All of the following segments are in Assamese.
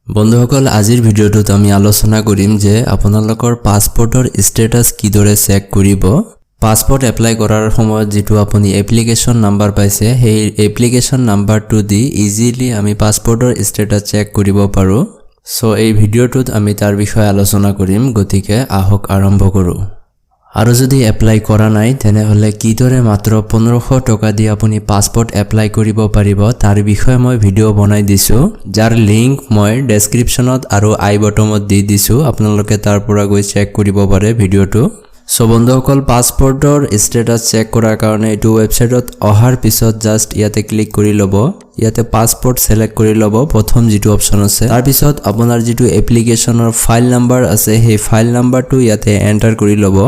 বন্ধুসকল, আজিৰ ভিডিঅ'টোত আমি আলোচনা কৰিম যে আপোনালোকৰ পাছপৰ্টৰ ষ্টেটাছ কিদৰে চেক কৰিব। পাছপৰ্ট এপ্লাই কৰাৰ সময়ত যিটো আপুনি এপ্লিকেশ্যন নাম্বাৰ পাইছে, সেই এপ্লিকেশ্যন নাম্বাৰটো দি ইজিলি আমি পাছপৰ্টৰ ষ্টেটাছ চেক কৰিব পাৰোঁ। চ' এই ভিডিঅ'টোত আমি তাৰ বিষয়ে আলোচনা কৰিম। গতিকে আহক, আৰম্ভ কৰোঁ। আৰু যদি এপ্লাই কৰা নাই, তেনেহ'লে কিদৰে মাত্ৰ 1500 টকা দি আপুনি পাছপৰ্ট এপ্লাই কৰিব পাৰিব, তাৰ বিষয়ে মই ভিডিঅ' বনাই দিছোঁ, যাৰ লিংক মই ডেছক্ৰিপশ্যনত আৰু আই বটমত দি দিছোঁ। আপোনালোকে তাৰ পৰা গৈ চেক কৰিব পাৰে ভিডিঅ'টো। চ' বন্ধুসকল, পাছপৰ্টৰ ষ্টেটাছ চেক কৰাৰ কাৰণে এইটো ৱেবছাইটত অহাৰ পিছত জাষ্ট ইয়াতে ক্লিক কৰি ল'ব। ইয়াতে পাছপৰ্ট ছেলেক্ট কৰি ল'ব, প্ৰথম যিটো অপশ্যন আছে। তাৰপিছত আপোনাৰ যিটো এপ্লিকেশ্যনৰ ফাইল নাম্বাৰ আছে, সেই ফাইল নাম্বাৰটো ইয়াতে এণ্টাৰ কৰি ল'ব।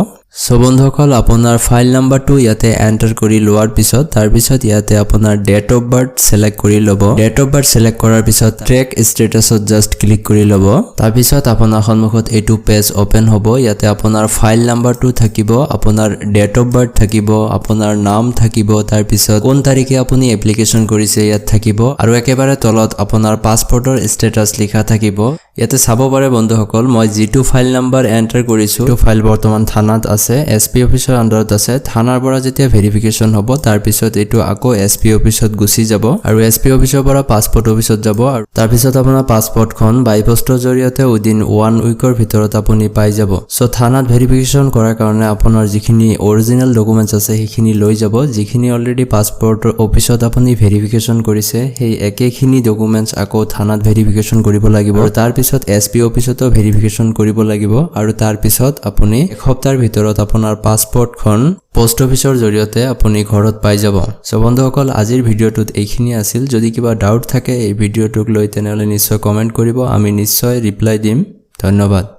চ' বন্ধুসকল, আপোনাৰ ফাইল নাম্বাৰটো ইয়াতে এণ্টাৰ কৰি লোৱাৰ পিছত, তাৰপিছত ইয়াতে আপোনাৰ ডেট অফ বাৰ্থ ছেলেক্ট কৰি ল'ব। ডেট অফ বাৰ্থ ছেলেক্ট কৰাৰ পিছত ট্ৰেক ষ্টেটাছত জাষ্ট ক্লিক কৰি ল'ব। তাৰপিছত আপোনাৰ সন্মুখত এইটো পেজ অ'পেন হ'ব। ইয়াতে আপোনাৰ ফাইল নাম্বাৰটো থাকিব, আপোনাৰ ডেট অফ বাৰ্থ থাকিব, আপোনাৰ নাম থাকিব, তাৰপিছত কোন তাৰিখে আপুনি এপ্লিকেশ্যন কৰিছে ইয়াত থাকিব আৰু একেবাৰে তলত আপোনাৰ পাছপৰ্টৰ ষ্টেটাছ লিখা থাকিব। ইয়াতে চাব পাৰে বন্ধুসকল, মই যিটো ফাইল নাম্বাৰ এণ্টাৰ কৰিছোঁ, সেইটো ফাইল বৰ্তমান থানাত আছে, এছ পি অফিচৰ আণ্ডাৰত আছে। থানাৰ পৰা যেতিয়া ভেৰিফিকেশ্যন হ'ব, তাৰপিছত এইটো আকৌ এছ পি অফিচত গুচি যাব আৰু এছ পি অফিচৰ পৰা পাছপৰ্ট অফিচত যাব আৰু তাৰপিছত আপোনাৰ পাছপৰ্টখন বাই পষ্টৰ জৰিয়তে উইদিন ওৱান উইকৰ ভিতৰত আপুনি পাই যাব। চ' থানাত ভেৰিফিকেশ্যন কৰাৰ কাৰণে আপোনাৰ যিখিনি অৰিজিনেল ডকুমেণ্টছ আছে, সেইখিনি লৈ যাব। যিখিনি অলৰেডি পাছপৰ্ট অফিচত আপুনি ভেৰিফিকেশ্যন কৰিছে, সেই একেখিনি ডকুমেণ্টছ আকৌ থানাত ভেৰিফিকেশ্যন কৰিব লাগিব আৰু তাৰপিছত এছ পি অফিচতো ভেৰিফিকেশ্যন কৰিব লাগিব। আৰু তাৰপিছত আপুনি এসপ্তাহৰ ভিতৰত আপোনাৰ পাছপৰ্টখন পোষ্ট অফিচৰ জৰিয়তে আপুনি ঘৰত পাই যাব। চ' বন্ধুসকল, আজিৰ ভিডিঅ'টোত এইখিনি আছিল। যদি কিবা ডাউট থাকে এই ভিডিঅ'টোক লৈ, তেনেহ'লে নিশ্চয় কমেণ্ট কৰিব, আমি নিশ্চয় ৰিপ্লাই দিম। ধন্যবাদ।